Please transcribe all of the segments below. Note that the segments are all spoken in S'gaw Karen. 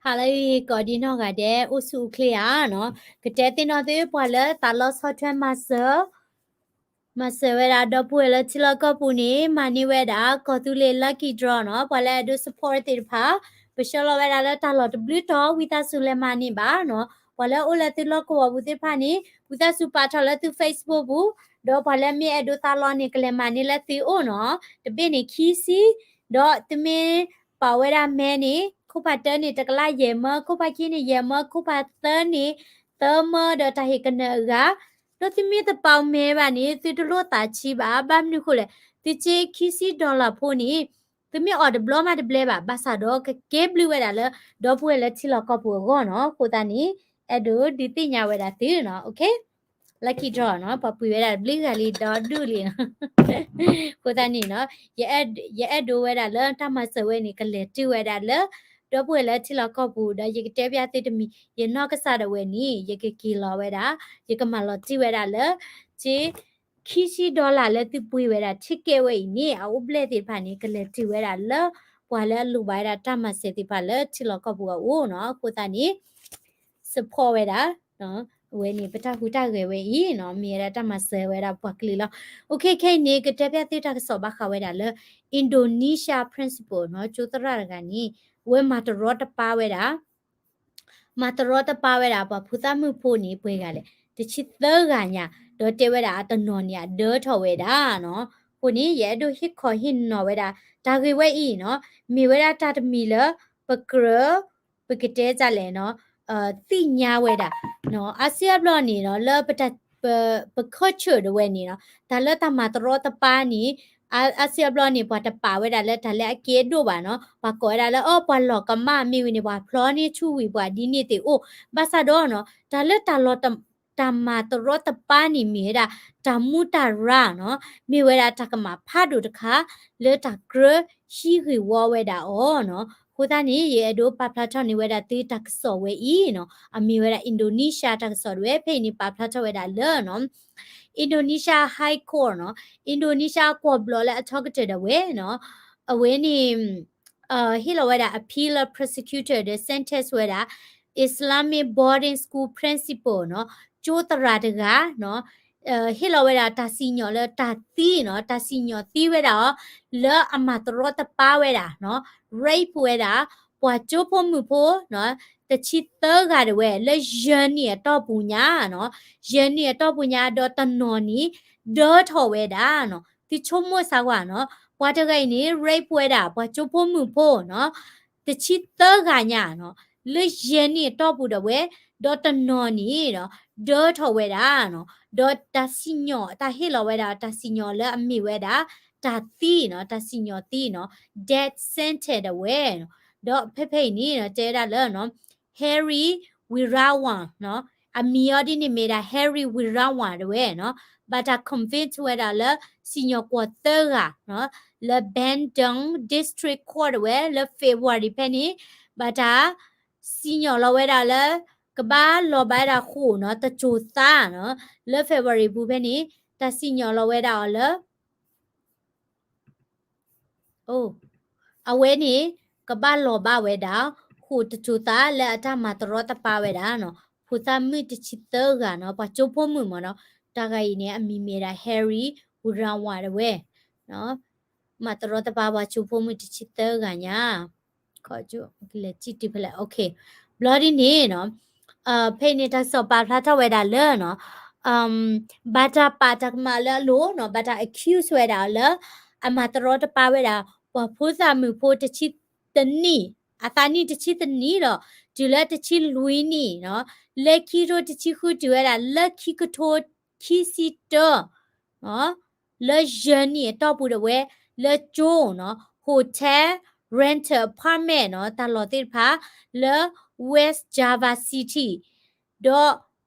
ဟါလၢအဂ့ၤ ကိးဒံနီၢ်ဂၤဒဲး အိၣ်ဆူၣ်အိၣ်ချ့ဧါနီၤ. ကတဲသ့ၣ်နီၣ်သု ပှၤလၢသးလီဆီၣ်ထွဲမၤစၢၤ မၤစၢၤဝဲဒၣ်ဒီပုၢ်ဝဲၢ်လၢထံလီၢ်ကီၢ်ပူၤန့ၣ် မၤန့ၢ်ဝဲဒၣ် ကီၢ်သူလ့ၤ lucky draw နီၤ. ပှၤလၢအဲၣ်ဒိး support သ့ၣ်တဖၣ် ပဆှၢလီၤဝဲဒၣ်လၢတၢ်လီၢ်တဘျုးတီၤ ဝံသးစူၤလဲၤမၤန့ၢ်ဘၣ်နီၤ. ပှၤလၢအိၣ်လၢသုလီၢ်ကဝီၤပူၤသ့ၣ်တဖၣ်န့ၣ် ဝံသးစူၤပာ်ထီၣ်လၢသု Facebook ပူၤ, ဒီးပှၤလၢမ့ၢ်အဲၣ်ဒိးသးလီန့ၣ် ကလဲၤမၤန့ၢ်လၢသုအိၣ်နီၤ. တဘ့ၣ်န့ၣ်ခံဆံ, ဒီးသုမ့ၢ်ပာ်ဝဲဒၣ်မဲန့ၣ် ခိၣ်ဖးတၢန့ၣ် တကလးယဲၢ်မၢ, ခိၣ်ဖးခံန့ၣ်ယဲၢ်မၢ, ခိၣ်ဖးသၢန့ၣ် သၢမၢ ဒီးတၢ်ဟ့ၣ်ကနၢၤအဂၤ, ဒီးသုမ့ၢ်တပာ်မဲဘၣ်န့ၣ် သုတလိၣ်သးဆံးဘၣ်. ဘၣ်မနုၤဃိလဲၣ်, သုက့ခံဆံ dollar ဖိန့ၣ် သုမ့ၢ်အီၣ်တဘျီမးတဘျဲဘၣ်, ဘၣ်ဆၣ်ဒီးကကဲဘျုးဝဲဒၣ်လၢ ဒီပုၢ်ဝဲၢ်လၢထံလီၢ်ကီၢ်ပူၤအဂီၢ်နီၤ. အဃိသတးန့ၣ် အဲၣ်ဒိးဒုးသ့ၣ်ညါဝဲဒၣ်သုနီၤ. OK, lucky draw နီၤ, ပှၤပှ့ၤဝဲဒၣ်တဘျုးဂၤလံဒီဒူၣ်လံနီၤ. အဃိသတးန့ၣ်နီၤ, ယအဲၣ်ဒိးဝဲဒၣ်လၢတၢ်မၤစၢၤဝဲန့ၣ် ကလဲၤတုၤဝဲဒၣ်လၢ ဒီပုၢ်ဝဲၢ်လၢထံလီၢ်ကီၢ်ပူၤ, ဒီးယကတဲပျးသုတမံၤ, ယနီၢ်ကစၢ်ဒၣ်ဝဲန့ၣ် ယကက့ၤလီၤဝဲဒၣ်, ယကမၤလီၤတံၢ်ဝဲဒၣ်လၢ က့ခံဆံ dollar လၢသုပှ့ၤဝဲဒၣ် ticket ဝဲအံၤန့ၣ် အအိၣ်ဘျဲၣ်သ့ၣ်တဖၣ်န့ၣ် ကလဲၤတုၤဝဲဒၣ်လၢ ပှၤလၢအလိၣ်ဘၣ်ဝဲဒၣ်တၢ်မၤစၢၤသ့ၣ်တဖၣ်လၢထံလီၢ်ကီၢ်ပူၤအအိၣ်နီၤ. အဃိသတးန့ၣ် support ဝဲဒၣ် အဝဲန့ၣ် ပတၢ်ဟူးတၢ်ဂဲၤဝဲအံၤနီၤ, မ့ၢ်ဝဲဒၣ်တၢ်မၤစၢၤဝဲဒၣ်ပှၤကလုာ်လီၤ. OK, ခဲအံၤန့ၣ် ကတဲပျးသုတၢ်ကစီၣ်ဘၣ်ဃးဝဲဒၣ်လၢ Indonesia principal နီၤ, ကၠိသရၣ်တဂၤန့ၣ် အဝဲမၤတရီတပါဝဲဒၣ် မၤတရီတပါဝဲဒၣ် ပှၤဖိသၣ်မုၣ်ဖိန့ၣ် ပှဲၤဂၤလဲၣ်, တဆံသၢဂၤညါ, ဒီးတဲဝဲဒၣ်အတနီၤန့ၣ် အဒၢထီၣ်ဝဲဒၣ်နီၤ. အဃိန့ၣ် ယအဲၣ်ဒိးဟ့ၣ်ခီဟ့ၣ်နီၤဝဲဒၣ် တၢ်ဂ့ၢ်ဝဲအံၤနီၤ, မ့ၢ်ဝဲဒၣ်တၢ်တမံၤလၢ ပကြၢး ပကတဲဒ်လဲၣ်နီၤ, သ့ၣ်ညါဝဲဒၣ် အါစုအါဘျီန့ၣ်နီၤ, လၢ ပ ပခီၣ်ဆၢၣ်ဒၣ်ဝဲန့ၣ်နီၤ, တၢ်လၢတၢ်မၤတရီတပါန့ၣ် အါစုအါဘျီန့ၣ် ပှၤတပာ်ဝဲဒၣ်လၢတၢ်လၢအကဲဒိၣ်ဘၣ်နီၤ, ပှၤကိးဝဲဒၣ်လၢ အီ ပှၤလီၤကမၣ် မ့ၢ်ဝံၤန့ၣ် ပှၤဖျီန့ၢ်ဆူၣ်ဝံၤပှၤဒ်န့ၣ်သ့ၣ်အိၣ်, ဘၣ်ဆၣ်ဒီးနီၤ တၢ်လၢတၢ်လီၤ တၢ်မၤတရီတပါန့ၣ်မ့ၢ်ဝဲဒၣ် တၢ်မူတၢ်ရၢ်နီၤ, မ့ၢ်ဝဲဒၣ်တၢ်ကမၣ်ဖးဒိၣ်တခါ လၢတၢ်ကြၢးဟံးဂ့ၢ်ဝီဝဲဒၣ်အီၤနီၤ. အဃိသတးန့ၣ် ယအဲၣ်ဒိးပာ်ဖျါထီၣ်န့ၢ်ဝဲဒၣ်သုတၢ်ကစီၣ်ဝဲအံၤနီၤ, အမ့ၢ်ဝဲဒၣ် Indonesia တၢ်ကစီၣ်ဒၣ်ဝဲ ဖဲအံၤန့ၣ်ပာ်ဖျါထီၣ်ဝဲဒၣ်လၢနီၤ Indonesia High Court နီၤ, Indonesia ကွီၢ်ဘျီၣ်လၢအထီကတၢၢ်ဒၣ်ဝဲနီၤ, အဝဲန့ၣ် ဟ့ၣ်လီၤဝဲဒၣ် appeal လၢ prosecutor ဒီး sentence ဝဲဒၣ် Islamic boarding school principal နီၤ, ကၠိသရၣ်တဂၤနီၤ, ဟ့ၣ်လီၤဝဲဒၣ်တၢ်စံၣ်ညီၣ်လၢတၢ်သံနီၤ, တၢ်စံၣ်ညီၣ်သံဝဲဒၣ်အီၤ လၢအမၤတရီတပါဝဲဒၣ်နီၤ, rape ဝဲဒၣ် ပှၤကၠိဖိမုၣ်ဖိနီၤ, တဆံသၢဂၤဒၣ်ဝဲ လၢယဲၢ်နံၣ်အတီၢ်ပူၤညါနီၤ, ယဲၢ်နံၣ်အတီၢ်ပူၤညါ ဒီးတနီၤန့ၣ် ဒၢထီၣ်ဝဲဒၣ်နီၤ, သုဆိကမိၣ်စ့ၢ်ကီးနီၤ, ပှၤတဂၤအံၤန့ၣ် rape ဝဲဒၣ် ပှၤကၠိဖိမုၣ်ဖိနီၤ, တဆံသၢဂၤညါနီၤ, လၢယဲၢ်နံၣ်အတီၢ်ပူၤဒၣ်ဝဲ, ဒီးတနီၤန့ၣ်နီၤ, ဒၢထီၣ်ဝဲဒၣ်နီၤ, ဒီးတၢ်စံၣ်ညီၣ် တၢ်ဟ့ၣ်လီၤဝဲဒၣ် တၢ်စံၣ်ညီၣ်လၢအမ့ၢ်ဝဲဒၣ် တၢ်သံနီၤ, တၢ်စံၣ်ညီၣ်သံနီၤ, death sentence ဒၣ်ဝဲနီၤ, ဒီးဖဲဖဲအံၤန့ၣ်နီၤ တဲဝဲဒၣ်လၢနီၤ Harry Wirawan နီၤ, အမံၤအီၤဒ်န့ၣ်မ့ၢ်ဒၣ် Harry Wirawan ဒၣ်ဝဲနီၤ, ဘၣ်တၢ် convict ဝဲဒၣ်လၢ စံၣ်ညီၣ်ကွီၢ်သၢဂၤနီၤ, လၢ Bandung District Court ဒၣ်ဝဲ လၢ February ဖဲန့ၣ်, ဘၣ်တၢ် စံၣ်ညီၣ်လီၤဝဲဒၣ်လၢ ကဘၣ်လီၤဘၣ်ဝဲဒၣ်ဃိာ်နီၤ တစိၤသးနီၤ, လၢ February ပူၤဖဲန့ၣ် တၢ်စံၣ်ညီၣ်လီၤဝဲဒၣ်အီၤလၢ အိ, အဝဲန့ၣ် ကဘၣ်လီၤဘၣ်ဝဲဒၣ် ဃိာ်တစိၤသးလၢအတၢ်မၤတရီတပါဝဲဒၣ်နီၤ, ဖိသၣ်မုၣ်တဆံသၢဂၤနီၤ, ပှၤကၠိဖိမုၣ်မ့ၢ်နီၤ, တၢ်ဂၤအံၤန့ၣ် အမံၤမ့ၢ်ဒၣ် Harry Wirawan ဒၣ်ဝဲ, မၤတရီတပါပှၤကၠိဖိမုၣ်တဆံသၢဂၤညါ လဲၤစံၣ်တုၤဖဲလဲၣ်, OK, ဘျီဒ်န့ၣ်နီၤ, ဖဲအံၤန့ၣ် တၢ်ကစီၣ်ပာ်ဖျါထီၣ်ဝဲဒၣ်လၢနီၤ, ဘၣ်တၢ်ပာ်တၢ်ကမၣ်လၢအလိၤနီၤ, ဘၣ်တၢ် accuse ဝဲဒၣ်အီၤလၢ အမၤတရီတပါဝဲဒၣ် ပှၤဖိသၣ်မုၣ်ဖိတဆံတနံၣ်, အသးနံၣ်တဆံတနံၣ်ဒီး တုၤလၢတဆံလွံၢ်နံၣ်နီၤ, လၢခံကထိတဆံဃုတုၤဝဲဒၣ် လၢခံကထိခံဆံတၢ လၢယဲၢ်နံၣ်အတီၢ်ပူၤဒၣ်ဝဲ လၢကၠိနီၤ, hotel, rental apartment နီၤ, တၢ်လီၢ်သ့ၣ်တဖၣ် လၢ West Java City, ဒီး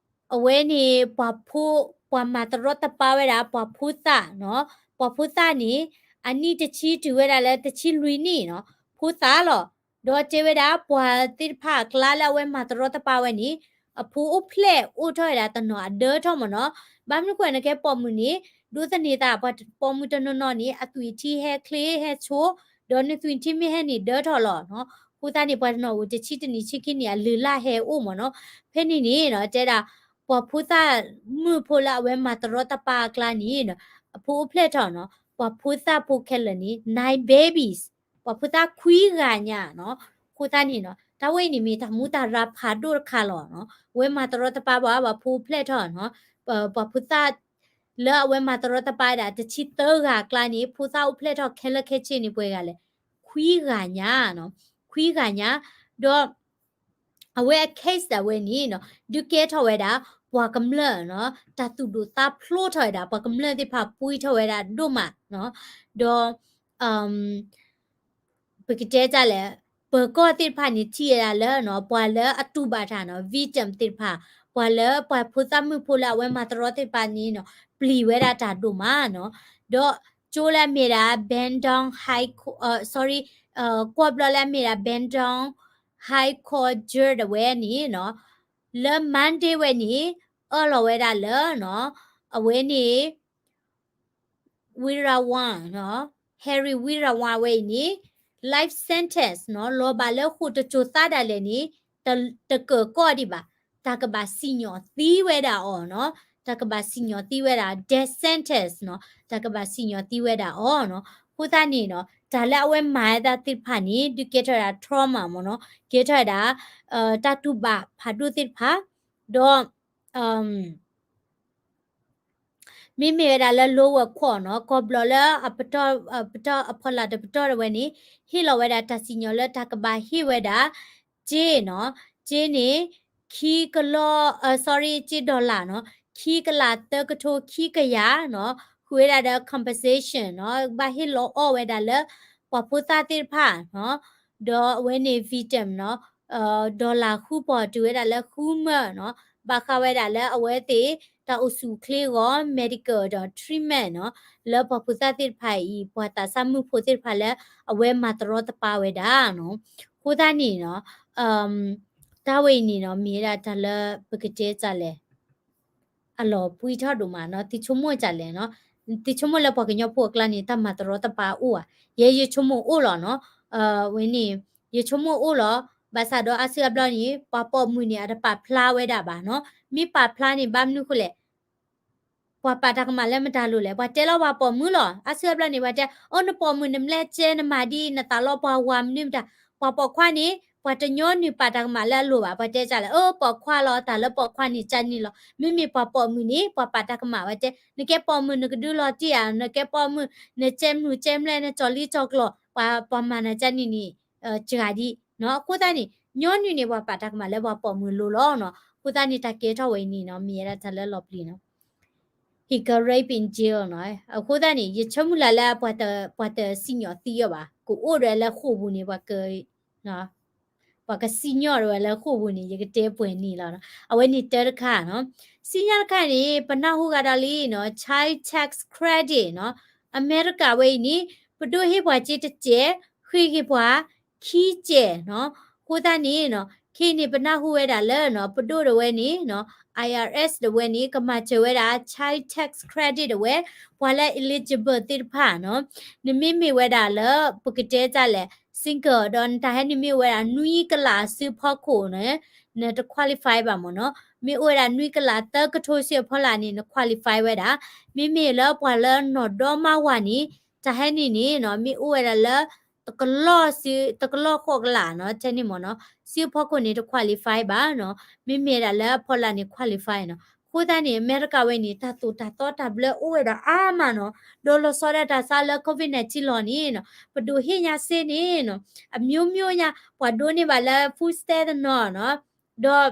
အဝဲန့ၣ် ပှၤဖိ, ပှၤမၤတရီတပါဝဲဒၣ် ပှၤဖိသၣ်နီၤ, ပှၤဖိသၣ်န့ၣ် အနံၣ်တဆံတုၤဝဲဒၣ်လၢတဆံလွံၢ်နံၣ်နီၤ, ဖိသၣ်လီၤ. ဒီးတဲဝဲဒၣ် ပှၤသ့ၣ်တဖၣ်အကျါလၢအဝဲမၤတရီတပါဝဲန့ၣ် အဖိအိၣ်ဖျဲၣ်အိၣ်ထီၣ်ဝဲဒၣ်တနီၤအဒၢထီၣ်မ့ၢ်နီၤ, ဘၣ်မနုၤဃိန့ၣ် ကဲပိာ်မုၣ်န့ၣ် ဒိးသန့ၤသး ပှၤပိာ်မုၣ်တနီၤနီၤန့ၣ် အသွံၣ်ထံဟဲချ့ဟဲဆိ, ဒီးနသွံၣ်ထံမ့ၢ်ဟဲန့ၣ်ဒၢထီၣ်လီၤနီၤ. အဃိသတးန့ၣ် ပှၤတနီၤအိၣ်တဆံတနံၣ်ဆံခံနံၣ်အလုၢ်အလၢ်ဟဲအိၣ်မ့ၢ်နီၤ. ဖဲန့ၣ်န့ၣ်နီၤ တဲဒၣ် ပှၤဖိသၣ်မုၣ်ဖိလၢအဝဲမၤတရီတပါအကျါန့ၣ်နီၤ အဖိအိၣ်ဖျဲၣ်ထီၣ်နီၤ ပှၤဖိသၣ်ဖိခဲလၢာ်န့ၣ် nine babies ပှၤဖိသၣ်ခွံဂၤညါနီၤ. အဃိသတးန့ၣ်နီၤ တၢ်ဝဲအံၤန့ၣ်မ့ၢ်တၢ်မူတၢ်ရၤဖးဒိၣ်တခါလီၤနီၤ. အဝဲမၤတရီတပါဘၣ် ပှၤဖိအိၣ်ဖျဲၣ်ထီၣ်နီၤ ပှၤဖိသၣ် လၢအဝဲမၤတရီတပါဒၣ် တဆံသၢဂၤအကျါန့ၣ် ဖိသၣ်အိၣ်ဖျဲၣ်ထီၣ်ခဲလၢာ်ခဲဆ့န့ၣ် ပှဲၤဂၤလဲၣ်, ခွံဂၤညါနီၤ, ခွံဂၤညါ, ဒီး အဝဲအ case ဒၣ်ဝဲန့ၣ်နီၤ ဒုးကဲထီၣ်ဝဲဒၣ် ပှၤကမျၢၢ်နီၤ တၢ်သူၣ်ဒိၣ်သးဖျိးထီၣ်ဝဲဒၣ် ပှၤကမျၢၢ်သ့ၣ်တဖၣ်ပှံထီၣ်ဝဲဒၣ်ဒိၣ်မးနီၤ, ဒီး ပကတဲတၢ်လဲၣ်, ပၢၤကီၢ်သ့ၣ်တဖၣ်န့ၣ် ထံၣ်ဝဲဒၣ်လၢနီၤ ပှၤလၢအတူၢ်ဘၣ်တၢ်နီၤ victim သ့ၣ်တဖၣ်, ပှၤလၢပှၤဖိသၣ်မုၣ်ဖိလၢအဝဲမၤတရီသ့ၣ်တဖၣ်န့ၣ်နီၤ ပျံၤဝဲဒၣ်တၢ်ဒိၣ်မးနီၤ, ဒီးကၠိလၢအမ့ၢ်ဒၣ် Bandung High Court, sorry, ကွီၢ်ဘျီလၢအမ့ၢ်ဒၣ် Bandung High Court judge ဒၣ်ဝဲန့ၣ်နီၤ လၢ Monday ဝဲန့ၣ် အၢၣ်လီၤဝဲဒၣ်လၢနီၤ အဝဲန့ၣ် Wirawan နီၤ, Harry Wirawan ဝဲအံၤန့ၣ် life sentence နီၤ လီၤဘၣ်လၢဃိာ်တစိၤသးဒၣ်လဲာ်န့ၣ် တကၢၢ်ကီၢ်ဒံးဘၣ်, တၢ်ကဘၣ်စံၣ်ညီၣ်သံဝဲဒၣ်အီၤနီၤ, တၢ်ကဘၣ်စံၣ်ညီၣ်သံဝဲဒၣ် death sentence နီၤ, တၢ်ကဘၣ်စံၣ်ညီၣ်သံဝဲဒၣ်အီၤနီၤ, အဃိသတးန့ၣ်နီၤ တၢ်လၢအဝဲမၤဝဲဒၣ်သ့ၣ်တဖၣ်န့ၣ် ဒုးကဲထီၣ်ဝဲဒၣ် trauma မ့ၢ်နီၤ, ကဲထီၣ်ဝဲဒၣ် တၢ်တူၢ်ဘၣ်ဖးဒိၣ်သ့ၣ်တဖၣ်, ဒီး မ့မ့ၢ်ဝဲဒၣ်လၢ lower court နီၤ ကီၢ်ဘျီလၢအပတီၢ် ပတီၢ်အဖီလာ်တပတီၢ်တဝဲန့ၣ် ဟ့ၣ်လီၤဝဲဒၣ်တၢ်စံၣ်ညီၣ်လၢတၢ်ကဘၣ်ဟ့ၣ်ဝဲဒၣ် စ့နီၤ, စ့န့ၣ် ခံကလီၢ် sorry စ့ dollar နီၤ, ခံကလးသၢကထိခံကယၤနီၤ, ဃုာ်ဝဲဒၣ်ဒီး compensation နီၤ, ဘၣ်ဟ့ၣ်လီၤအီၣ်ဝဲဒၣ်လၢ ပှၤဖိသၣ်သ့ၣ်တဖၣ်နီၤ, ဒီးအဝဲန့ၣ် victim နီၤ dollar ဃုပီၢ်တုၤဝဲဒၣ်လၢဃုမၢနီၤ, ဘၣ်ဃးဝဲဒၣ်လၢအဝဲသ့ၣ် တၢ်အိၣ်ဆူၣ်အိၣ်ချ့အဂီၢ် medical ဒီး treatment နီၤ, လၢပှၤဖိသၣ်သ့ၣ်တဖၣ်အံၤ ပှၤသးစၢ်မုၣ်ဖိသ့ၣ်တဖၣ်လၢအဝဲမၤတရီတပါဝဲဒၣ်နီၤ, အဃိသတးန့ၣ်နီၤ တၢ်ဝဲအံၤန့ၣ်နီၤ မ့ၢ်ဝဲဒၣ်တၢ်လၢပကတဲတၢ်လဲၣ် အလီၤပှံထီၣ်ဒိၣ်မးနီၤ, သုဆိကမိၣ်တၢ်လဲၣ်နီၤ, သုဆိကမိၣ်လၢပှၤကညီဖိအကျါန့ၣ် တၢ်မၤတရီတပါအိၣ်ဧါ, ယဲယဆိကမိၣ်အိၣ်လီၤနီၤ, ဝဲန့ၣ် ယဆိကမိၣ်အိၣ်လီၤ, ဘၣ်ဆၣ်ဒီးအါစုအါဘျီန့ၣ် ပှၤပိာ်မုၣ်န့ၣ် အတပာ်ဖျါဝဲဒၣ်ဘၣ်နီၤ, မ့ၢ်ပာ်ဖျါန့ၣ် ဘၣ်မနုၤဃိလဲၣ် ပှၤပာ်တၢ်ကမၣ်လၢမတၤလိၤလဲၣ်, ပှၤတဲလီၤပှၤပိာ်မုၣ်လီၤ, အါစုအါဘျီန့ၣ် ပှၤတဲ အိ နပိာ်မုၣ်နမ့ၢ်ကဲ နမၤဒ် နသးလီပှၤဝၤမနုၤမတၤ, ပှၤပိာ်ခွါန့ၣ် ပှၤတညီနုၢ်ပာ်တၢ်ကမၣ်လၢအလိၤဘၣ်, ပှၤတဲကၢ်လဲၣ် အိ ပိာ်ခွါလီၤ, တၢ်လၢပိာ်ခွါန့ၣ်ကန့ၣ်လီၤ, မ့မ့ၢ်ပှၤပိာ်မုၣ်န့ၣ် ပှၤပာ်တၢ်ကမၣ်ဝဲတဲ နကဲပိာ်မုၣ်နကဒုးလီၤတံၢ်ဧါ, နကဲပိာ်မုၣ် နကဲမုၢ်ကဲမျဲၢ် နကၠီၤလံကၠီၤကျီၤ, ပှၤ ပှၤမၤနၤကန့ၣ်န့ၣ် စှၤဒံးနီၤ, အဃိသတးန့ၣ် ညီနုၢ်န့ၣ် ပှၤပာ်တၢ်ကမၣ်လၢပှၤပိာ်မုၣ်လိၤလီၤနီၤ, အဃိသတးန့ၣ် တၢ်ကဲထီၣ်ဝဲအံၤန့ၣ်နီၤ မ့ၢ်ဝဲဒၣ်တၢ်လၢလီၤပျံၤနီၤ He got raped in jail နီၤ, အဃိသတးန့ၣ် ယဆိကမိၣ်လၢ်လၢ ပှၤတစံၣ်ညီၣ်သံအီၤဘၣ်, ကအိၣ်ဒီးလၢဃိာ်ပူၤန့ၣ် ပှၤက ပှၤကစံၣ်ညီၣ်ဒီးဝဲလၢဃိာ်ပူၤန့ၣ် ယကတဲပှဲၤန့ၣ်လီၤနီၤ, အဝဲန့ၣ်တၢတခါနီၤ, စံၣ်ညီၣ်တခါန့ၣ် ပနၢ်ဟူဂၤဒီးလံနီၤ child tax credit နီၤ, အမဲရကၤဝဲအံၤန့ၣ် ပဒိၣ်ဟ့ၣ်ပှၤစ့တစဲး ဃ့က့ၤပှၤ ခံစဲးနီၤ, အဃိသတးန့ၣ်နီၤ ခဲအံၤန့ၣ် ပနၢ်ဟူဝဲဒၣ်လၢနီၤ ပဒိၣ်ဒၣ်ဝဲန့ၣ်နီၤ I R S ဒၣ်ဝဲန့ၣ် ကမၤစၢၤဝဲဒၣ် child tax credit ဒၣ်ဝဲ ပှၤလၢ eligible သ့ၣ်တဖၣ်နီၤ, နမ့မ့ၢ်ဝဲဒၣ်လၢ ပကတဲတၢ်လဲၣ် single ဒီးနတၢ်ဟဲနုာ်မ့ၢ်အိၣ်ဝဲဒၣ်နွံကလးအစုဖီခိၣ်န့ၣ် နတ qualify ဘၣ်မ့ၢ်နီၤ, မ့ၢ်အိၣ်ဝဲဒၣ်နွံကလးသၢကထိစုအဖီလာ်န့ၣ် န qualify ဝဲဒၣ်, မ့မ့ၢ်လၢပှၤလၢနီၢ်ဒီမါဝၤန့ၣ် တၢ်ဟဲနုာ်န့ၣ်နီၤ မ့ၢ်အိၣ်ဝဲဒၣ်လၢ တကလီၢ်စု တကလီၢ်ဃိးကလးနီၤ ထဲန့ၣ်မ့ၢ်နီၤ စုဖီခိၣ်န့ၣ် တ qualify ဘၣ်နီၤ, မ့မ့ၢ်ဒၣ်လၢအဖီလာ်န့ၣ် qualify နီၤ, အဃိသတးန့ၣ် အမဲရကၤဝဲန့ၣ် တၢ်သိၣ်တၢ်သီတၢ်ဘျၢအိၣ်ဝဲဒၣ်အါမးနီၤ, ဒီးလီၤဆီဒၣ်တၢ်ဆါလၢ COVID nineteen လီၤန့ၣ်နီၤ ပဒိၣ်ဟ့ၣ်ညါစ့န့ၣ်နီၤ အမျိုးမျိုးညါ ပှၤဒိးန့ၢ်ဘၣ်လၢ food stamp တနီၤနီၤ, ဒီး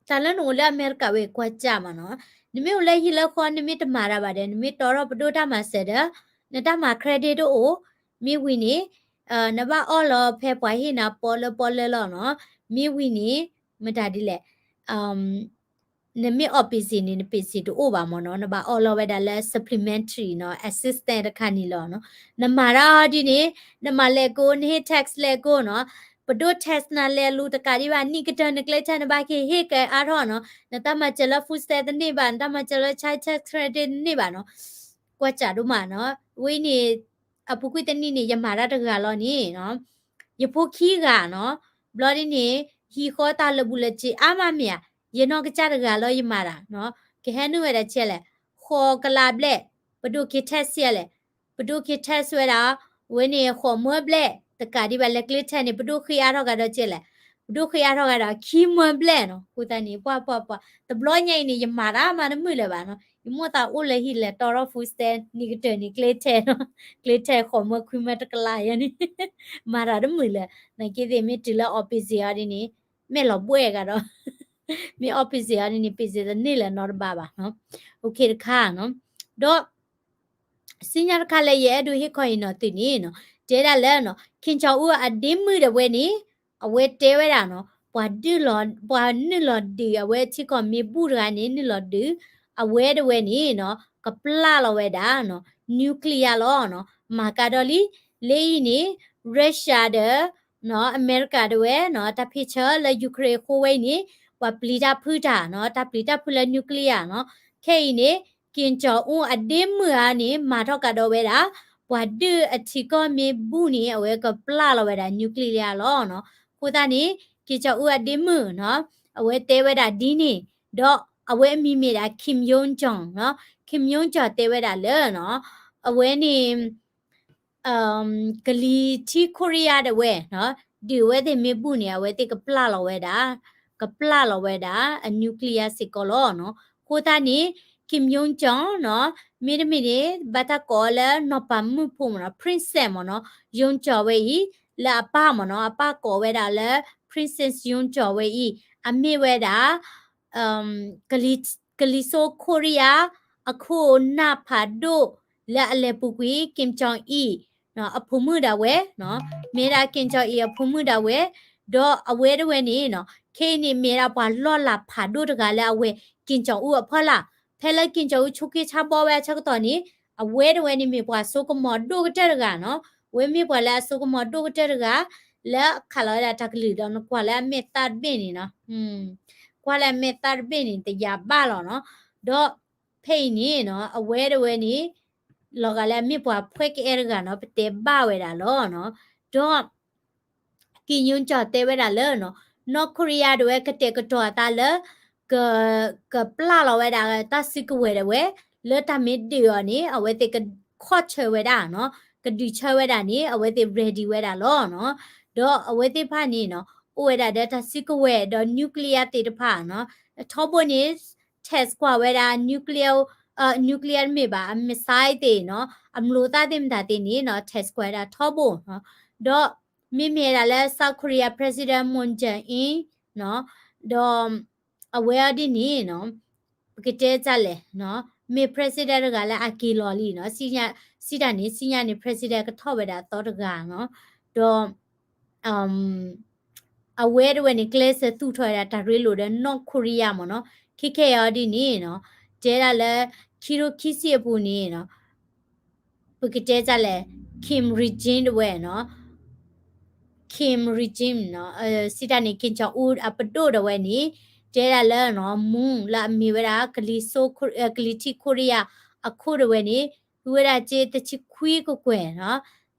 တၢ်လၢနအိၣ်လၢအမဲရကၤဝဲကွၢ်စၢ်မးနီၤ, နမ့ၢ်အိၣ်လၢဟံၣ်လၢဃီ နမ့ၢ်တမၤတၢ်ဘၣ်ဒီး နမ့ၢ်တီထီၣ်ပဒိၣ်တၢ်မၤစၢၤဒီး နတၢ်မၤ credit တအိၣ်, မ့ၢ်ဝံၤန့ၣ် နဘၣ်အီၣ်လီၤဖဲပှၤဟ့ၣ်နၤပီလၢပီလၢလီၤနီၤ, မ့ၢ်ဝံၤန့ၣ် မတၤဒ်လဲၣ် နမ့ၢ်အီၣ် payslip န့ၣ် န payslip တအိၣ်ဘၣ်မးနီၤ, နဘၣ်အီၣ်လီၤဝဲဒၣ်လၢ supplementary နီၤ assistance တခါန့ၣ်လီၤနီၤ, နမၤတၢ်ဒ်န့ၣ် နမၤလဲၤကိး နဟ့ၣ် tax လဲၤကိးနီၤ, ပဒိၣ် tax နၤလဲၤလူၤတကးဒံးဘၣ် နံၣ်ကတၢၢ်နကျဲထဲနဘၣ်က့ၤဟ့ၣ်ကဲအါထီၣ်နီၤ, နတၢ်မၤစၢၤလၢ food stamp တန့ၢ်ဘၣ်, နတၢ်မၤစၢၤလၢ child tax credit တန့ၢ်ဘၣ်နီၤ, ကွၢ်စၢ်ဒိၣ်မးနီၤ, ဝဲန့ၣ် အပူၤကွံာ်တနံၣ်န့ၣ် ယမၤတၢ်တဂၤလီၤန့ၣ်နီၤ ယဖိခံဂၤနီၤ, ဘျီဒ်န့ၣ် ဟံၣ်ဃီတၢ်လၢာ်ဘူၣ်လၢာ်စ့ၤအါမးမ့ၢ်ဧါ, ယနီၢ်ကစၢ်တဂၤလီၤယမၤတၢ်နီၤ, ကဟဲနုာ်ဝဲဒၣ်ကဲလဲၣ်, ဃိးကလးဘျဲၣ်, ပဒိၣ်က့ၤ test လဲၣ်, ပဒိၣ်က့ၤ test ဝဲဒၣ်, အဝဲန့ၣ်ဃိးမၢဘျဲၣ်, တကးဒံးဘၣ်လဲၤကျဲထဲန့ၣ် ပဒိၣ်ဃ့အါထီၣ်ကဒီးကဲလဲၣ်, ပဒိၣ်ဃ့အါထီၣ်ကဒီးခံမၢဘျဲၣ်နီၤ, အဃိသတးန့ၣ် ပှၤပှၤပှၤ တဘျီညါအံၤန့ၣ် ယမၤတၢ်မးတမုာ်လၢၤဘၣ်နီၤ, ယမိၢ်သးအိၣ်လၢဟံၣ်လဲၤတီထီၣ် food stamp နံၤကတၢၢ်န့ၣ် ကျဲထဲနီၤ, ကျဲထဲဃိးမၢခွံမၢတကလးယဲန့ၣ် မၤတၢ်တမုာ်လၢၤ, နာ်က့သ့ၣ်မ့ၢ်တုၤလၢအီၣ်ပ့ၤစ့ၤအီၤဒ်န့ၣ် မ့ၢ်လီၤဘှဲၣ်ကဒီး, မ့ၢ်အီၣ်ပ့ၤစ့ၤအီၤဒ်န့ၣ် ပ့ၤစ့ၤတန့ၢ်လၢၤနီတဘျီဘၣ်နီၤ, အိၣ်ခ့တခါနီၤ, ဒီး စံၣ်ညီၣ်တခါလၢယအဲၣ်ဒိးဟ့ၣ်ခီအံၤနီၤသုန့ၣ်နီၤ, တဲဒၣ်လၢနီၤ က့ၣ်ကၠီအူအဒ့မုၣ်ဒၣ်ဝဲန့ၣ် အဝဲတဲဝဲဒၣ်နီၤ ပှၤဒုးလီၤ ပှၤနုာ်လီၤဒုးအဝဲထံကီၢ်မ့ၢ်ဘူၣ်တဂၤန့ၣ် နုာ်လီၤဒုး အဝဲဒၣ်ဝဲန့ၣ်နီၤ ကပျၢ်လီၤဝဲဒၣ်နီၤ nuclear လီၤနီၤ, မၤကဒီးလံ, လၢအံၤန့ၣ် Russia ဒီး နီၤ အမဲရကၤဒၣ်ဝဲနီၤ တၢ်ဖ့ၣ်ဆၢလၢ Ukraine အဃိဝဲအံၤန့ၣ် ပှၤပျံၤတၢ်ဖုးတၢ်နီၤ တၢ်ပျံၤတၢ်ဖုးလၢ nuclear နီၤ, ခဲအံၤန့ၣ် က့ၣ်ကၠီအူအဒ့မုၣ်ဧါန့ၣ် မၤထီၣ်ကဒီးဝဲဒၣ် ပှၤဒုးအထံကီၢ်မ့ၢ်ဘူၣ်န့ၣ် အဝဲကပျၢ်လီၤဝဲဒၣ် nuclear လီၤနီၤ, အဃိသတးန့ၣ် က့ၣ်ကၠီအူအဒ့မုၣ်နီၤ အဝဲတဲဝဲဒၣ်ဒ်န့ၣ်, ဒီးအဝဲအမံၤမ့ၢ်ဒၣ် Kim Yo Jong နီၤ, Kim Yo Jong တဲဝဲဒၣ်လၢနီၤ အဝဲန့ၣ် ကလံၤထံးခိရံယါဒၣ်ဝဲနီၤ ဒုးအဝဲသ့ၣ်မ့ၢ်ဘူၣ်န့ၣ် အဝဲသ့ၣ်ကပျၢ်လီၤဝဲဒၣ်, ကပျၢ်လီၤဝဲဒၣ် အ nuclear စ့ၢ်ကီးလီၤနီၤ, အဃိသတးန့ၣ် Kim Yo Jong နီၤ မ့တမ့ၢ်န့ၣ် ဘၣ်တၢ်ကိးအီၤလၢနီၢ်ပၤမုၣ်ဖိမ့ၢ်နီၤ princess မ့ၢ်နီၤ Yo Jong ဝဲအံၤ လၢအပၢ်မ့ၢ်နီၤ အပၢ်ကိးဝဲဒၣ်လၢ princess Yo Jong ဝဲအံၤ အမ့ၢ်ဝဲဒၣ် ကလံၤစိးခိရံယါ အခိၣ်နၢ်ဖးဒိၣ် လၢအလဲၤပူၤကွံာ် Kim Jong Il အဖိမုၣ်ဒၣ်ဝဲနီၤ, မ့ၢ်ဒၣ် Kim Jong Il အဖိမုၣ်ဒၣ်ဝဲ, ဒီးအဝဲဒၣ်ဝဲန့ၣ်နီၤ ခဲအံၤန့ၣ်မ့ၢ်ဒၣ်ပှၤလီၢ်လၤဖးဒိၣ်တဂၤလၢအဝဲ Kim Jong Un အဖီလာ်, ဖဲလၢ Kim Jong Un ဆိးက့ဆါဘီဝဲအဆၢကတီၢ်န့ၣ် အဝဲဒၣ်ဝဲန့ၣ်မ့ၢ်ပှၤစိကမီၤဒိၣ်ကတၢၢ်တဂၤနီၤ, အဝဲမ့ၢ်ပှၤလၢအစိကမီၤဒိၣ်ကတၢၢ်တဂၤ လၢအခးလီၤဝဲဒၣ်တၢ်ကလုၢ်ဒီးနကွၢ်လၢအမဲာ်သၣ်တဘ့ၣ်န့ၣ်နီၤ, ကွၢ်လၢအမဲာ်သၣ်တဘ့ၣ်န့ၣ် တယာ်ဘၣ်လီၤနီၤ, ဒီးဖဲအံၤန့ၣ်နီၤ အဝဲဒၣ်ဝဲန့ၣ် လီၤဂာ်လၢအမ့ၢ်ပှၤဖှဲကအဲၣ်တဂၤနီၤ ပတဲဘၣ်ဝဲဒၣ်လီၤနီၤ, ဒီး က့ၣ်ညိကၠီၣ်တဲဝဲဒၣ်လၢနီၤ နီၢ်ခိရံယါဒၣ်ဝဲကတဲာ်ကတီၤအသးလၢ က ကပျၢ်လီၤဝဲဒၣ်တၢ်စုကဝဲၤဒၣ်ဝဲ လၢတၢ်မ့ၢ်ဒုးအီၤန့ၣ် အဝဲသ့ၣ်ကခီၣ်ဆၢဝဲဒၣ်နီၤ ကဒုးဆၢဝဲဒၣ်န့ၣ် အဝဲသ့ၣ် ready ဝဲဒၣ်လီၤနီၤ, ဒီးအဝဲသ့ၣ်တဖၣ်န့ၣ်နီၤ အိၣ်ဝဲဒၣ်ဒီးတၢ်စုကဝဲၤဒီး nuclear သ့ၣ်တဖၣ်နီၤ ထီဘိန့ၣ် test ကွၢ်ဝဲဒၣ် nuclear nuclear တမ့ၢ်ဘၣ် အ missile သ့ၣ်နီၤ အမျိာ်သၣ်သ့ၣ်မတၤသ့ၣ်န့ၣ်နီၤ test ကွၢ်ဝဲဒၣ်ထီဘိနီၤ, ဒီးမ့မ့ၢ်ဒၣ်လၢ South Korea President Moon Jae-in နီၤ ဒီး အဝဲအီၤဒ်န့ၣ်နီၤ ပကတဲတၢ်လဲၣ်နီၤ မ့ၢ် president တဂၤလၢအက့ၤလီၤလံနီၤ စံးတၢ်န့ၣ် စံးညါန့ၣ် president ကထီၣ်ဝဲဒၣ်အသီတဂၤနီၤ ဒီး အဝဲတဝဲန့ၣ် ကျဲးစၢးသူၣ်ထီၣ်ဝဲဒၣ်တၢ်ရ့လိာ်ဒီး North Korea မ့ၢ်နီၤ, ခဲခဲအံၤအီၤဒ်န့ၣ်နီၤ တဲဒၣ်လၢ ခံထိခံဆံအပူၤန့ၣ်နီၤ ပကတဲတၢ်လဲၣ် Kim regime တဝဲနီၤ Kim regime နီၤ စံးတၢ်န့ၣ် Kim Jong Un အပဒိၣ်တဝဲန့ၣ် တဲဒၣ်လၢနီၤ Moon လၢအမ့ၢ်ဝဲဒၣ် ကလံၤထံးခိရံယါ အခိၣ်တဝဲန့ၣ် ဃုဝဲဒၣ်စ့တဆံခွံကကွဲၢ်နီၤ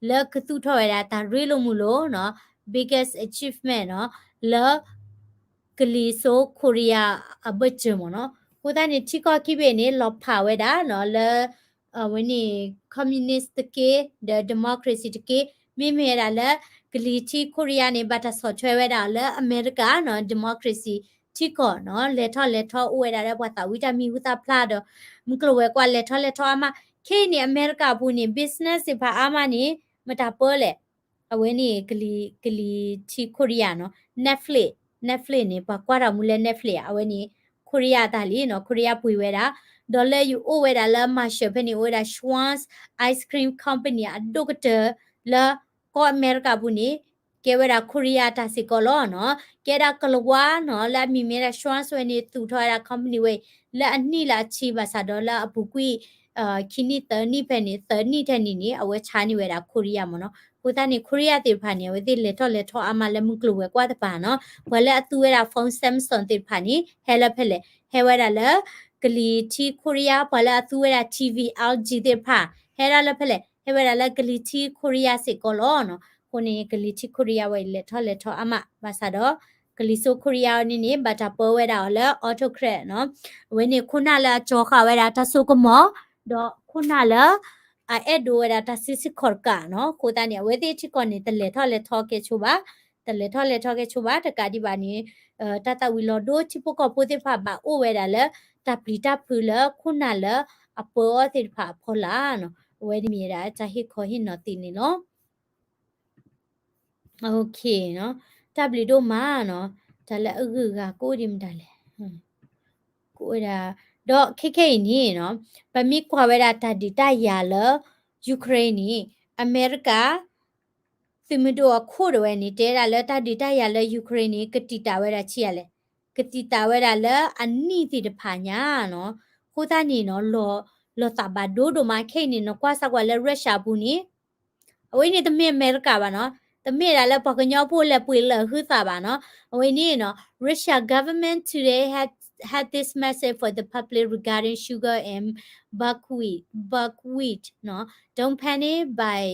လၢကသူၣ်ထီၣ်ဝဲဒၣ်တၢ်ရ့လိာ်မုာ်လိာ်နီၤ biggest achievement နီၤ လၢ ကလံၤစိးခိရံယါအဘၢၣ်စၢၤမ့ၢ်နီၤ, အဃိသတးန့ၣ် ထံကီၢ်ခံဘ့ၣ်န့ၣ် လီၤဖးဝဲဒၣ်နီၤ လၢ အဝဲန့ၣ် communist တက့ၢ် ဒီး democracy တက့ၢ် မ့မ့ၢ်ဝဲဒၣ်လၢ ကလံၤထံးခိရံယါန့ၣ် ဘၣ်တၢ်ဆီၣ်ထွဲဝဲဒၣ်လၢအမဲရကၤနီၤ democracy ထံကီၢ်နီၤ လဲၤထီၣ်လဲၤထီအိၣ်ဝဲဒၣ်လၢပှၤသးဝံၣ်တၢ်မံၤဟူသၣ်ဖျါဒီး မုၢ်ကျိၤဝဲၤကွာ်လဲၤထီၣ်လဲၤထီအါမး, ခဲအံၤန့ၣ် အမဲရကၤအပူၤန့ၣ် business သ့ၣ်တဖၣ်အါမးန့ၣ် မတၤပၢလဲၣ် အဝဲန့ၣ် ကလံၤထံးခိရံယါနီၤ Netflix, Netflix န့ၣ် ပှၤကွၢ်တၢ်မူလၢ Netflix အဝဲန့ၣ် ခိရံယါအတၢ်လံနီၤ ခိရံယါပှ့ၤဝဲဒၣ်, ဒီးလၢယအိၣ်ဝဲဒၣ်လၢ Marshall ဖဲန့ၣ် အိၣ်ဝဲဒၣ် Schwan's Ice Cream Company အဒိၣ်ကတၢၢ်လၢ ကီၢ်အမဲရကၤပူၤန့ၣ် ကဲဝဲဒၣ်ခိရံယါတၢ်စ့ၢ်ကီးလီၤနီၤ, ကဲဒၣ်ကလၤဝါနီၤ လၢအမံၤမ့ၢ်ဒၣ် Schwan's ဝဲန့ၣ် သူၣ်ထီၣ်ဝဲဒၣ် company ဝဲအံၤ လၢအနံၣ်လၢအဆံဘၣ်ဆၣ်ဒီးလၢအပူၤကွံာ် ခံနံၣ်သၢနံၣ်ဖဲန့ၣ် သၢနံၣ်ထဲန့ၣ်န့ၣ် အဝဲဆါန့ၢ်ဝဲဒၣ်ခိရံယါမ့ၢ်နီၤ, အဃိသတးန့ၣ် ခိရံယါသ့ၣ်တဖၣ်န့ၣ် အဝဲသ့ၣ်လဲၤထီၣ်လဲၤထီအါမးလၢမုၢ်ကျိၤဝဲၤကွာ်တဖၣ်နီၤ, ပှၤလၢအသူဝဲဒၣ် phone Samsung သ့ၣ်တဖၣ်န့ၣ် ဟဲလၢဖဲလဲၣ် ဟဲဝဲဒၣ်လၢ ကလံၤထံးခိရံယါ, ပှၤလၢအသူဝဲဒၣ် TV LG သ့ၣ်တဖၣ် ဟဲဒၣ်လၢဖဲလဲၣ် ဟဲဝဲဒၣ်လၢကလံၤထံးခိရံယါစ့ၢ်ကီးလီၤနီၤ, အဃိန့ၣ် ကလံၤထံးခိရံယါဝဲအံၤ လဲၤထီၣ်လဲၤထီအါမး ဘၣ်ဆၣ်ဒီး ကလံၤစိးခိရံယါအီၤန့ၣ်န့ၣ် ဘၣ်တၢ်ပၢဝဲဒၣ်အီၤလၢ autocrat နီၤ. အဝဲန့ၣ် ခိၣ်နၢ်လၢအကၠီၤဃာ်ဝဲဒၣ်တၢ်စိကမီၤ ဒီးခိၣ်နၢ်လၢ အအဲၣ်ဒိးဝဲဒၣ်တၢ်စုဆူၣ်ခီၣ်တကးနီၤ. အဃိသတးန့ၣ် အဝဲသ့ၣ်ထံကီၢ်န့ၣ် တလဲၤထီၣ်လဲၤထီကဲဆိဘၣ်, တလဲၤထီၣ်လဲၤထီကဲဆိဘၣ် တကးဒံးဘၣ်န့ၣ် တၢ်သၣ်ဝံၤလီၤဒိ ထံဖိကီၢ်ဖိသ့ၣ်တဖၣ်ဘၣ်အိၣ်ဝဲဒၣ်လၢ တၢ်ပျံၤတၢ်ဖုးလၢခိၣ်နၢ်လၢအပၢအီၤသ့ၣ်တဖၣ်အဖီလာ်နီၤ. အဝဲန့ၣ်မ့ၢ်ဝဲဒၣ်တၢ်ဟ့ၣ်ခီဟ့ၣ်နီၤသ့န့ၣ်လီၤ. တၢ်ဘျုးဒိၣ်မးနီၤ, တၢ်လၢအဂုၤအဂၤကအိၣ်ဒံးမတၤလဲၣ်, ကအိၣ်ဝဲဒၣ်, ဒီးခဲခဲအံၤန့ၣ်နီၤ, ပမ့ၢ်ကွၢ်ဝဲဒၣ်တၢ်ဒုးတၢ်ယၤလၢ Ukraine န့ၣ် အမဲရကၤ သုးမုၢ်ဒိၣ်အခိၣ်တဝဲန့ၣ် တဲဒၣ်လၢတၢ်ဒုးတၢ်ယၤလၢ Ukraine န့ၣ် ကတံာ်တာ်ဝဲဒၣ်ဆံးယၤလဲၣ်, ကတံာ်တာ်ဝဲဒၣ်လၢအနံၣ်သ့ၣ်တဖၣ်ညါနီၤ. အဃိသတးန့ၣ်နီၤ လီၤသးဘၣ်ဒိဒိၣ်မး ခဲအံၤန့ၣ် နကွၢ်စၢ်ကွၢ်လၢ Russia အပူၤန့ၣ် အဝဲန့ၣ်တမ့ၢ်အမဲရကၤဘၣ်နီၤ, တမ့ၢ်ဒၣ်လၢပှၤကညီဖိလဲၤပှ့ၤလၢာ်ဟုသးဘၣ်နီၤ. အဝဲန့ၣ်နီၤ Russia government today had had this message for the public regarding sugar and buckwheat, buckwheat နီၤ, don't panic buy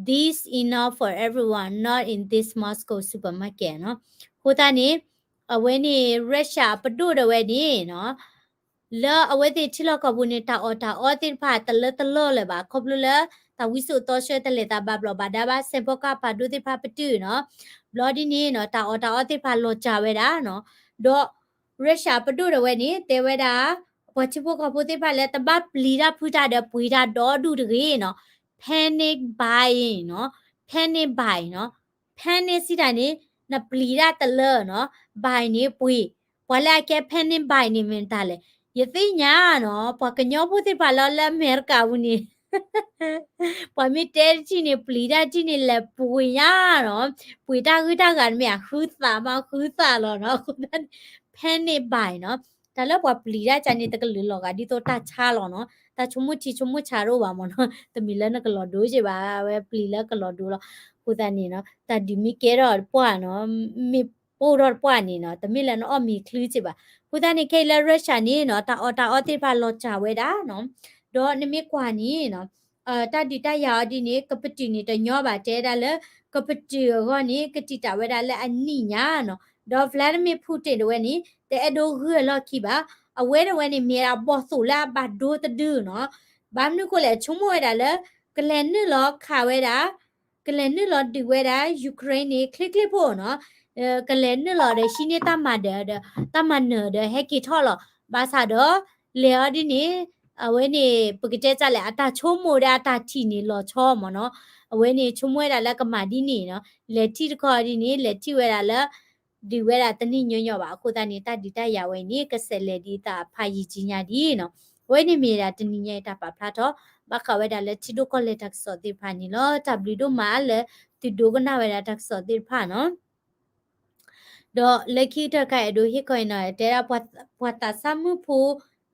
this enough for everyone, not in this Moscow supermarket နီၤ. အဃိသတးန့ၣ် အဝဲန့ၣ် Russia အပဒိၣ်ဒၣ်ဝဲန့ၣ်နီၤ လၢအဝဲသ့ၣ်ထံလီၢ်ကီၢ်ပူၤန့ၣ် တၢ်အီၣ်တၢ်အီသ့ၣ်တဖၣ်တလၢတလီၢ်လၢၤဘၣ် ခီဖျိလၢ တၢ်ဝံစိာ်တီဆှၢတလဲၤသးဘၣ်ဘျီးဘၣ်ဒါဘၣ် စဲးဖီကၢ်ဖးဒိၣ်သ့ၣ်တဖၣ်ပတုာ်နီၤ, ဘျီဒ်န့ၣ်နီၤ တၢ်အီၣ်တၢ်အီသ့ၣ်တဖၣ်လီၤစၢ်ဝဲဒၣ်နီၤ, ဒီး Russia ပဒိၣ်ဒၣ်ဝဲန့ၣ် တဲဝဲဒၣ် ပှၤထံဖိကီၢ်ဖိသ့ၣ်တဖၣ်လၢတဘၣ်ပျံၤတၢ်ဖုးတၢ်ဒီးပှ့ၤတၢ်ဒီဒူၣ်တဂ့ၤနီၤ, panic buying နီၤ, panic buying နီၤ, panic စံးတၢ်န့ၣ် နပျံၤတၢ်တလၢနီၤ, buy န့ၣ် ပှ့ၤ, ပှၤလၢအကဲ panic buy န့ၣ်မ့ၢ်တၢ်လဲၣ်, ယသ့ၣ်ညါနီၤ ပှၤကညီဖိသ့ၣ်တဖၣ်လၢလၢအမဲရကၤပူၤန့ၣ် ပှၤမ့ၢ်တဲတထံၣ်န့ၣ် ပျံၤတၢ်တထံၣ်န့ၣ် လဲၤပှ့ၤညါနီၤ, ပှ့ၤတၢ်ဂုၢ်တၢ်ဂၤတမ့ၢ် အဃုသးမးဃုသးလီၤနီၤ, အဃိသတးန့ၣ် panic buy နီၤ, တၢ်လၢပှၤပျံၤတၢ်ကန့ၣ် တကလုာ်လီၤဂာ်ဒ်သိးတၢ်ဆါလီၤနီၤ, တၢ်ဆိကမိၣ်ထံဆိကမိၣ်ဆါတအိၣ်ဘၣ်မ့ၢ်နီၤ, တမ့ၢ်လၢနကလီၤဒိက့ဘၣ်, အဝဲပျံၤလၢကလီၤဒိလီၤ, အဃိသတးန့ၣ်နီၤ တၢ်ဒုးမ့ၢ်ကဲထီၣ်တပှၢ်နီၤ, မ့ၢ်ပိၢ်ထီၣ်တပှၢ်န့ၣ်နီၤ တမ့ၢ်လၢနအီၣ်မ့ၤချုးက့ဘၣ်, အဃိသတးန့ၣ် ခဲအံၤလၢ Russia န့ၣ်နီၤ တၢ်အီၣ်တၢ်အီသ့ၣ်တဖၣ်လီၤစၢ်ဝဲဒၣ်နီၤ, ဒီးနမ့ၢ်ကွၢ်န့ၣ်နီၤ တၢ်ဒုးတၢ်ယၤအီၤဒ်န့ၣ် ကပတုာ်န့ၣ်တညီဘၣ် တဲဒၣ်လၢ ကပတုာ်အဂီၢ်န့ၣ် ကတံာ်တာ်ဝဲဒၣ်လၢအနံၣ်ညါနီၤ, ဒီး Vladimir Putin တဝဲန့ၣ် တအဲၣ်ဒိးဂုၢ်အလီၢ်ခံဘၣ်, အဝဲတဝဲန့ၣ် မ့ၢ်ဒၣ်ဘီၣ်သိၣ်လၢအဘၣ်ဒိတဒုနီၤ, ဘၣ်မနုၤဃိလဲၣ် ဆိကမိၣ်ဝဲဒၣ်လၢ ကလဲၤနုာ်လီၤခးဝဲဒၣ် ကလဲၤနုာ်လီၤဒုးဝဲဒၣ် Ukraine န့ၣ် ချ့ချ့ဖိနီၤ, ကလဲၤနုာ်လီၤဒီးဟံးန့ၢ်တၢ်မၤဒၢးဒီး တၢ်မၤနၢၤဒီးဟဲက့ၤထီၣ်လီၤ, ဘၣ်ဆၣ်ဒီး လဲၤအီၤဒ်န့ၣ် အဝဲန့ၣ် ပကတဲတၢ်လဲၣ် အတၢ်ဆိကမိၣ်ဒီးအတၢ်ထံၣ်န့ၣ်လီၤဆီမ့ၢ်နီၤ, အဝဲန့ၣ်ဆိကမိၣ်ဝဲဒၣ်လၢကမၤဒ်န့ၣ်နီၤ, လဲၤထံၣ်တခီဒ်န့ၣ် လဲၤထံၣ်ဝဲဒၣ်လၢ ဒုးဝဲဒၣ်တနံၣ်ညီညီဘၣ်, အဃိသတးန့ၣ် တၢ်ဒုးတၢ်ယၤဝဲအံၤန့ၣ် ကဆဲးလဲၤဒ်အသးဖးယံာ်ကံညါဒ်နီၤ, အဝဲန့ၣ်မ့ၢ်ဒၣ်တနံၣ်ညါအံၤတၢ်ပာ်ဖျါထီၣ် ဘၣ်ဃးဝဲဒၣ်လၢထံဒိၣ်ကီၢ်လဲၢ်တၢ်ကစီၣ်သ့ၣ်တဖၣ်န့ၣ်လီၤ. တၢ်ဘျုးဒိၣ်မးလၢသုဒိကနၣ်ဝဲဒၣ်တၢ်ကစီၣ်သ့ၣ်တဖၣ်နီၤ. ဒီးလၢခံကတၢၢ်ခါ အဲၣ်ဒိးဟ့ၣ်ခီအံၤနီၤ တဲဒၣ် ပှၤသးစၢ်မုၣ်ဖိ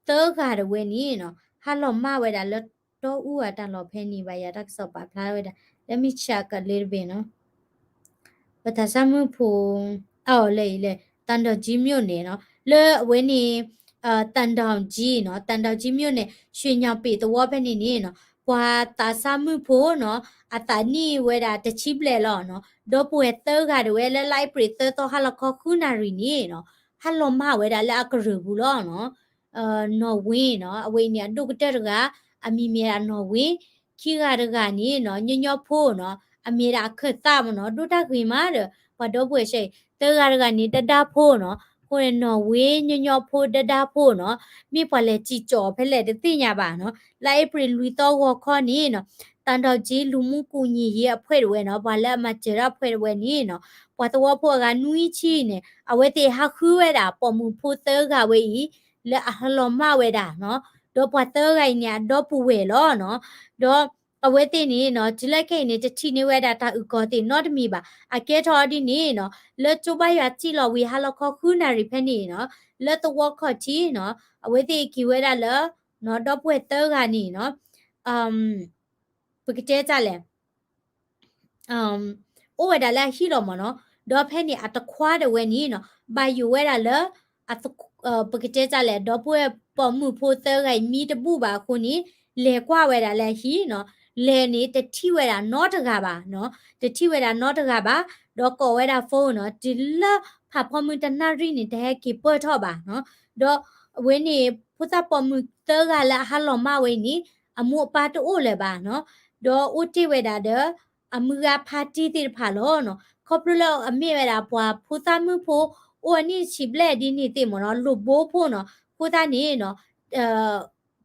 သၢဂၤတဝဲန့ၣ်နီၤ ဟးလီၤမၢ်ဝဲဒၣ်လၢတီအူအတၢ်လီၢ်ဖဲန့ၣ်ဘၣ်ယၤ တၢ်ကစီၣ်ပာ်ဖျါဝဲဒၣ် let me check a little bit နီၤ. ပှၤသးစၢ်မုၣ်ဖိ အအိၣ်လၢအံၤလဲၣ် တၢ်ဒီၣ်ကၠံမၠိၣ်န့ၣ်နီၤ လၢအဝဲန့ၣ် တၢ်ဒီၣ်ကၠံနီၤ တၢ်ဒီၣ်ကၠံမၠိၣ်န့ၣ် ရွှေညောင်ပင်သဝီဖဲန့ၣ်န့ၣ်နီၤ ပှၤသးစၢ်မုၣ်ဖိနီၤ အသးနံၣ်ဝဲဒၣ်တဆံဘျဲၣ်လီၤနီၤ ဒီပုၢ်ဝဲၢ်သၢဂၤတဝဲလၢလါအ့ဖြ့ၣ်သၢသီဟါလီၤခီဃုနၣ်ရံၣ်န့ၣ်နီၤ ဟးလီၤမၢ်ဝဲဒၣ်လၢအကရၢၢ်ပူၤလီၤနီၤ နီၢ်ဝ့နီၤ အဝဲအံၤန့ၣ် အဒိၣ်ကတၢၢ်တဂၤ အမံၤမ့ၢ်ဒၣ်နီၢ်ဝ့ ခံဂၤတဂၤန့ၣ်နီၤ ညီညီဖိနီၤ အမံၤဒၣ်အခၢၣ်သးမ့ၢ်နီၤ ဒိၣ်တၢ်ဂ့ၤမးဒီး ပှၤဒီပုၢ်ဝဲၢ်ဆၢအံၤ သၢဂၤတဂၤန့ၣ် ဒဒၣ်ဖိနီၤ အဃိန့ၣ် နီၢ်ဝ့ညီညီဖိဒဒၣ်ဖိနီၤ မ့ၢ်ပှၤလဲၤစံၣ်ကၠီၣ်ဖဲလဲၣ်တသ့ၣ်ညါဘၣ်နီၤ လါအ့ဖြ့ၣ်လွံၢ်သီဂီၤခီန့ၣ်နီၤ တၢ်ဒီၣ်ကၠံလူၤမူကူညီယ့အဖှဲးတဝဲနီၤ ပှၤလၢအမၤစၢၤတၢ်ဖှဲးတဝဲန့ၣ်နီၤ ပှၤသဝီဖိအဂၤနွံဆံန့ၣ် အဝဲသ့ၣ်ဟးဃုဝဲဒၣ် ပိာ်မုၣ်ဖိသၢဂၤဝဲအံၤ လၢအဟးလီၤမၢ်ဝဲဒၣ်နီၤ ဒီးပှၤသၢဂၤအံၤန့ၣ် အဒီပုၢ်ဝဲၢ်လီၤနီၤ ဒီးအဝဲသ့ၣ်န့ၣ်နီၤ တုၤလၢခဲအံၤန့ၣ် တထံၣ်န့ၢ်ဝဲဒၣ်တၢ်အုၣ်ကီၤသ့ၣ်နီတမံၤဘၣ်. အကဲထီၣ်အီၤဒ်န့ၣ်နီၤ လၢကၠိဘါယွၤစံၣ်လီၤဝံၤဟါလီၤခီဃုနၣ်ရံၣ်ဖဲန့ၣ်နီၤ လၢသဝီခီၣ်ထံးနီၤ အဝဲသ့ၣ်က့ၤဝဲဒၣ်လၢ ဒီပုၢ်ဝဲၢ်သၢဂၤန့ၣ်နီၤ ပကတဲတၢ်လဲၣ် အိၣ်ဝဲဒၣ်လၢအဟံၣ်လီၤမ့ၢ်နီၤ, ဒီးဖဲန့ၣ်အတခွါဒၣ်ဝဲန့ၣ်နီၤ ဘၣ်ယိၣ်ဝဲဒၣ်လၢ ပကတဲတၢ်လဲၣ် ဒီပုၢ်ဝဲၢ်ပိာ်မုၣ်ဖိသၢဂၤအံၤမံတဘူၣ်ဘၣ်အဃိန့ၣ် လဲၤကွၢ်ဝဲဒၣ်လၢအဟံၣ်နီၤ လဲၤန့ၣ် တထံၣ်ဝဲဒၣ်နီတဂၤဘၣ်နီၤ, တထံၣ်ဝဲဒၣ်နီတဂၤဘၣ်, ဒီးကိးဝဲဒၣ် phone နီၤ, တုၤလၢဖးဖီမုၢ်တနၣ်ရံၣ်န့ၣ် တဟဲက့ၤပၢၢ်ထီၣ်ဘၣ်နီၤ, ဒီးအဝဲန့ၣ် ဖိသၣ်ပိာ်မုၣ်သၢဂၤလၢအဟးလီၤမၢ်ဝဲအံၤန့ၣ် အမိၢ်အပၢ်တအိၣ်လၢၤဘၣ်နီၤ, ဒီးအိၣ်တ့ၢ်ဝဲဒၣ်ဒီး အမုၢ်ဂၤဖါတံၢ်သ့ၣ်တဖၣ်လီၤနီၤ, ခီဖျိလၢအမ့ၢ်ဝဲဒၣ်ပှၤဖိသၣ်မုၣ်ဖိ အိၣ်အနံၣ်ဆံဘျဲၣ်ဒ်န့ၣ်သ့ၣ်မ့ၢ်နီၤ, လိၣ်ဘိဖိနီၤ, အဃိသတးန့ၣ်နီၤ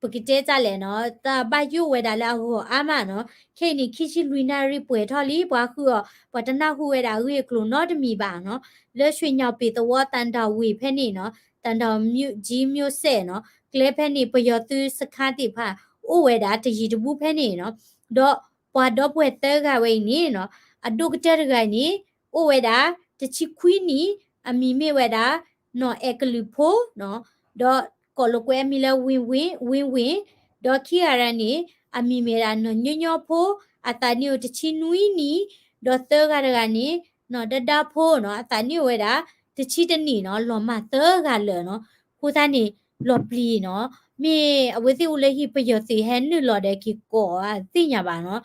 ပကတဲတၢ်လဲၣ်နီၤ, တၢ်ဘၣ်ယိၣ်ဝဲဒၣ်လၢအဂီၢ်အါမးနီၤ, ခဲအံၤန့ၣ် ခံဆံလွံၢ်နၣ်ရံၣ်ပှဲၤထီၣ်လံ, ပှၤဃုအီၤ ပှၤတနၢ်ဟူဝဲဒၣ်အဂ့ၢ်အကျိၤနီတမံၤဘၣ်နီၤ, လၢ ရွှေညောင်ပင်သဝီ သံတောင်ဝေ ဖဲန့ၣ်နီၤ, သံတောင်မြို့ကြီး မြို့ဆက်နီၤ, ကျဲဖဲန့ၣ် ပယီၤသုးစခန်းသ့ၣ်တဖၣ် အိၣ်ဝဲဒၣ်တယံၤတဘူးဖဲန့ၣ်နီၤ, ဒီးပှၤဒီပုၢ်ဝဲၢ်သၢဂၤဝဲအံၤန့ၣ်နီၤ, အဒိၣ်ကတၢၢ်တဂၤအံၤန့ၣ် အိၣ်ဝဲဒၣ် တဆံခွံနံၣ်, အမံၤမ့ၢ်ဝဲဒၣ် နီၢ်အဲကလုာ်ဖိနီၤ, ဒီးကိးလိာ်ကွဲအမံၤလၢ ဝ့ၢ်ဝ့ၢ်, ဝ့ၢ်ဝ့ၢ်, ဒီးခံဂၤတဂၤန့ၣ် အမံၤမ့ၢ်ဝဲဒၣ် နီၢ်ညီညီဖိ, အသးနံၣ်အိၣ်တဆံနွံနံၣ်, ဒီးသၢဂၤတဂၤန့ၣ် နီၢ်ဒၢဒၢဖိနီၤ, အသးနံၣ်အိၣ်ဝဲဒၣ် တဆံတနံၣ်နီၤ, လီၤမၢ်သၢဂၤလၢာ်နီၤ, အဃိသတးန့ၣ် လီၤပျံၤနီၤ, မ့ၢ်အဝဲသ့ၣ်အိၣ်လၢဟံၣ် ပယီၤသုးဟဲနုာ်လီၤဒီးက့ၤကိးအသ့ၣ်ညါဘၣ်နီၤ,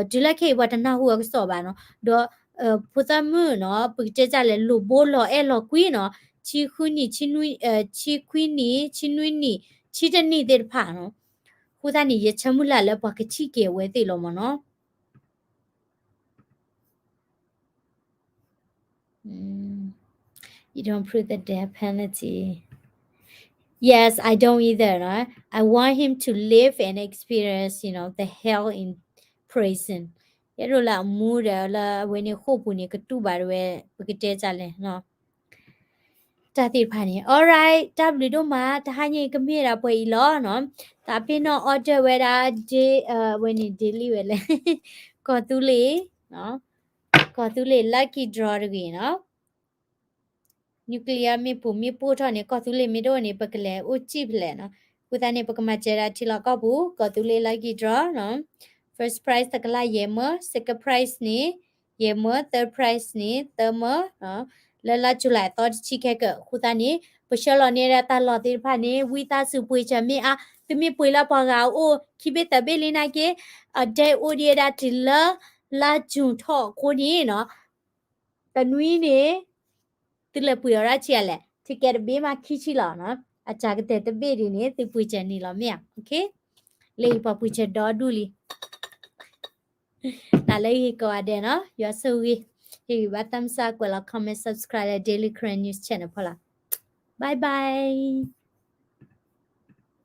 တုၤလၢခဲအံၤပှၤတနၢ်ဟူအကစီၣ်ဘၣ်နီၤ, ဒီး ဖိသၣ်မုၣ်နီၤ, ပကတဲတၢ်လဲၣ် လိၣ်ဘိလီၤအဲၣ်လီၤကွံနီၤ, ဆံဃုနံၣ်, ဆံနွံ, ဆံခွံနံၣ်, ဆံနွံနံၣ်, ဆံတနံၣ်သ့ၣ်တဖၣ်နီၤ, အဃိသတးန့ၣ် ယဆၢမုၢ်လၢ်လၢပှၤကထံၣ်က့ၤအဝဲသ့ၣ်လီၤမ့ၢ်နီၤ. Mm. You don't prove the death penalty. Yes, I don't either. No? I want him to live and experience, you know, the hell in prison. ယအဲၣ်ဒိးလၢအမူဒီးလၢအဝဲန့ၣ်ဃိာ်ပူၤန့ၣ် ကတူၢ်ဘၣ်ဝဲ ပကတဲတၢ်လဲၣ်နီၤ. တၢ်သ့ၣ်တဖၣ်န့ၣ် alright တၢ်ဘျုးဒိၣ်မး တဟါညါကမ့ၢ်ဒၣ်ပှဲၤအံၤလီၤနီၤ. သးပ့ၤနီၣ် order ဝဲဒၣ် ဒ့, အဝဲန့ၣ် ဒ့လံဝဲလဲၣ် ကီၢ်သူလ့ၤ, ကီၢ်သူလ့ၤ lucky draw တဂ့ၤနီၤ. nuclear မ့ၢ်ပူၤမ့ၢ်ပိၢ်ထီၣ်န့ၣ် ကီၢ်သူလ့ၤမ့ၢ်တအိၣ်န့ၣ် ပကလဲၤအိၣ်စံၣ်ဖဲလဲၣ်နီၤ. အဃိသတးန့ၣ် ပကမၤစၢၤဒၣ်ထံလီၢ်ကီၢ်ပူၤ ကီၢ်သူလ့ၤ lucky draw နီၤ. first prize တကလးယဲၢ်မၢ, second prize န့ၣ် ယဲၢ်မၢ, third prize န့ၣ် သၢမၢ, လၢလါ July အသီတဆံခဲကၢၢ်. အဃိသတးန့ၣ် ပဆှၢလီၤန့ၢ်ဒၣ်တၢ်လီၢ်သ့ၣ်တဖၣ်န့ၣ် ဝံသးစူၤပှ့ၤစၢၤမ့ၢ်အါ, သုမ့ၢ်ပှ့ၤလၢပှၤဂၤအအိၣ် ခံဘ့ၣ်သၢဘ့ၣ်လံနာ်က့ အဒဲအိၣ်ဒံးဒၣ်တုၤလၢ လါ June ထီၣ်အဃိန့ၣ်နီၤ တနွံန့ၣ် သုလဲၤပှ့ၤအီၤဒၣ်ဆံးအါလဲၣ်, ticket တဘ့ၣ်မးခံဆံလီၤနီၤ, အစှၤကတၢၢ်တဘ့ၣ်ဒ်န့ၣ် သုပှ့ၤစၢၤန့ၣ်လီၤမ့ၢ်ဧါ. လၢအံၤပှၤပှ့ၤစၢၤဒီဒူၣ်လံ တၢ်လၢအဂ့ၤကိးဂၤဒဲးနီၤ, ယွၤဆိၣ်ဂ့ၤ, ဟ့ၣ်ဂံၢ်ဘါ thumbs up ကွဲးလီၤ comment subscribe လၢ Daily Karen News Channel ဖီလာ်. Bye bye.